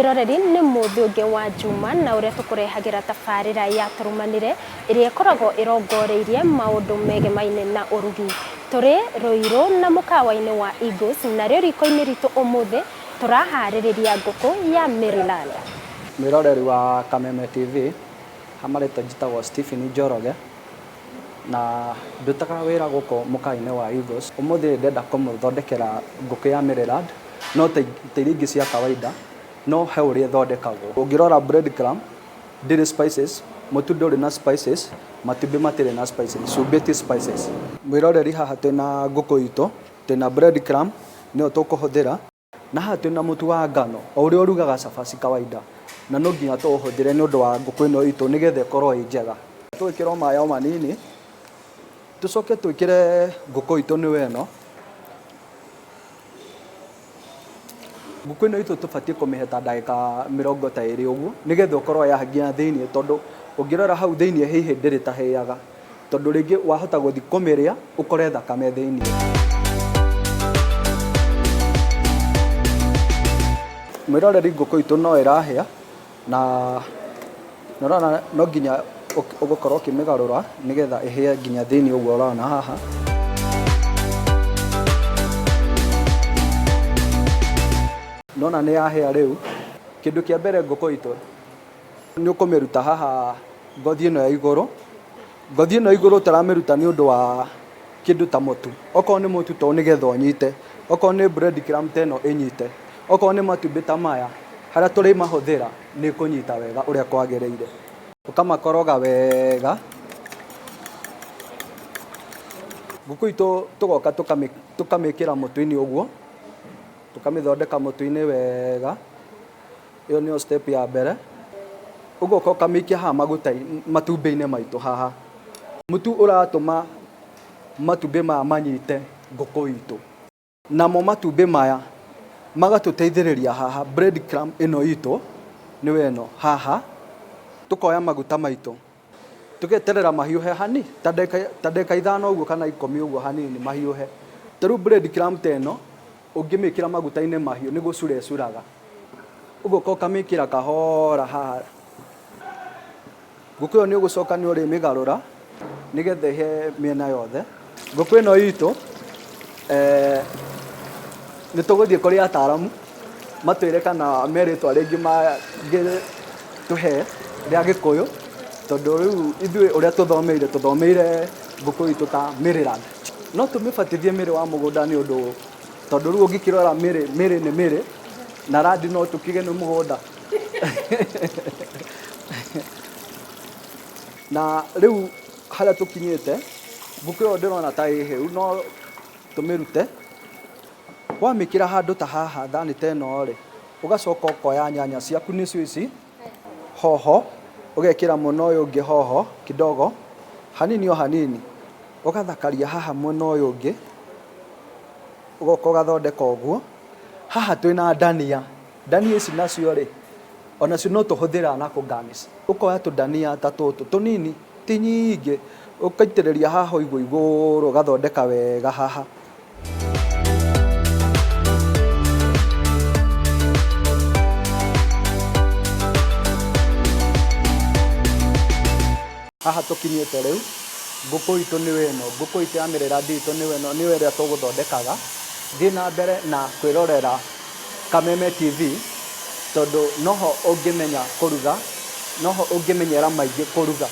Mwĩroreri nĩ mũthĩ ũngĩ wa Juma na ũrĩa tũkũrehagĩra tabarĩra ya Tũrũmanĩre ĩrĩa ĩkoragwo ĩrongoreirie maũndũ megemaine na ũrugi. Tũrĩ Ruiru na mũkawa-inĩ wa Eagles narĩo riko-inĩ ritũ ũmũthĩ tũraharĩrĩria ngũkũ ya Maryland. Mwĩroreri wa Kameme TV, ha marĩtwa njĩtagwo Stephen Njoroge na ndutaga wĩra gũkũ mũkawa-inĩ wa Eagles. Ũmũthĩ ndĩrenda kũmũthondekera ngũkũ ya Maryland no ta iria ingĩ cia kawaida no he ũrĩa ĩthondekagwo. Ũngĩrora bread crumb ndĩrĩ spices, mũtu ndũrĩ na spices, matumbĩ matirĩ na spices, cumbĩ ti spices. Mwĩroreri haha twĩna ngũkũ itũ, twĩna bread crumb nĩyo tũkũhũthĩra, na haha twĩna mũtu wa ngano o ũrĩa ũrugaga cabaci kawaida, na no nginya tũũhũthĩre nĩ ũndũ wa ngũkũ ĩno itũ nĩgetha ĩkorwo ĩ njega. Tũgwĩkĩra o maĩ o manini, tũcoke twĩkĩre ngũkũ itũ nĩyo ĩno. Ngũkũ ĩno itũ tũbatiĩ kũmĩhe ta ndagĩka mĩrongo ta ĩrĩ ũguo, nĩgetha ĩkorwo yaha nginya thĩiniĩ, tondũ ũngĩrora hau thĩiniĩ hihi ndĩrĩ ta hĩaga, tondũ rĩngĩ wahota gũthiĩ kũmĩrĩa ũkore thakame thĩiniĩ. Mwĩroreri ngũkũ itũ no ĩrahĩa, na nĩ ũrona no nginya ũgũkorwo ũkĩmĩgarũra nĩgetha ĩhĩe nginya thĩiniĩ ũguo ũrona haha. Nĩwona nĩ yahĩa rĩu, kĩndũ kĩa mbere ngũkũ itũ nĩ ũkũmĩruta haha ngothi ĩno ya igũrũ. Ngothi ĩno ya igũrũ ũtaramĩruta nĩ ũndũ wa kĩndũ ta mũtu. Okorwo nĩ mũtu ta ũyũ nĩgetha ũnyite, okorwo nĩ bread crumb ta ĩno ĩnyite, okorwo nĩ matumbĩ ta maya, harĩa tũrĩmahũthĩra nĩ ĩkũnyita wega ũrĩa kwagĩrĩire. Ũkamakoroga wega. Ngũkũ itũ tũgoka tũkamĩkĩra mũtu-inĩ ũguo, tũkamĩthondeka mũtu-inĩ wega. Ĩyo nĩyo step ya mbere. Ũgoka ũkamĩikia haha maguta matumbĩ-inĩ maitũ haha. Mũtu ũratũma matumbĩ maya manyite ngũkũ itũ. Namo matumbĩ maya magatũteithĩrĩria haha bread crumb ĩno itũ nĩyo ĩno haha, tũkoya maguta maitũ tũgeterera mahiũhe hani ta ndagĩka ithano ũguo kana ikũmi ũguo hanini mahiũhe. Ta rĩu bread crumb ta ĩno ũngĩmĩkĩra maguta-inĩ mahiũ nĩ gũcura ĩcuraga. Ũgoka ũkamĩkĩra kahora haha. Ngũkũ ĩyo nĩ ũgũcoka nĩ ũrĩmĩgarũra nĩgetha ĩhĩe mĩena yothe. Ngũkũ ĩno itũ nĩ tũgũthiĩ kũrĩ ataaramu matwĩre kana me rĩtwa rĩngĩ mangĩtũhe rĩa gĩkũyũ, tondũ rĩu ithuĩ ũrĩa tũthomeire, tũthomeire ngũkũ itũ ta Maryland. No tũmĩbatithie Mĩrĩ wa mũgũnda nĩ ũndũ tondũ rĩu ũngĩkĩrora Mĩrĩ, Mĩrĩ nĩ Mĩrĩ na land no tũkiuge nĩ mũgũnda. Na rĩu harĩa tũkinyĩte, ngũkũ ĩyo ndĩrona ta ĩ hĩu, no tũmĩrute. Wamĩkĩra handũ ta haha thani ta ĩno rĩ, ũgacoka ũkoya nyanya ciaku nĩcio ici, hoho, ũgekĩra mwena ũyũ ũngĩ hoho kidogo, hanini o hanini, ũgathakaria haha mwena ũyũ ũngĩ, ũgoka ũgathondeka ũguo. Haha twĩna ndania. Ndania ici nacio rĩ, onacio no tũhũthĩraga na kũ garnish. Ũkoya tũndania ta tũtũ tũnini, ti nyingĩ, ũgaitĩrĩria haha ũguo igũrũ ũgathondeka wega haha. Haha tũkinyĩte rĩu, ngũkũ itũ nĩyo ĩno, ngũkũ itũ ya mĩrĩrandi itũ nĩyo ĩno, nĩyo ĩrĩa tũgũthondekaga. Thiĩ na mbere na kwĩrorera Kameme TV tondũ noho ũngĩmenya kũruga, noho ũngĩmenyera maingĩ kũruga.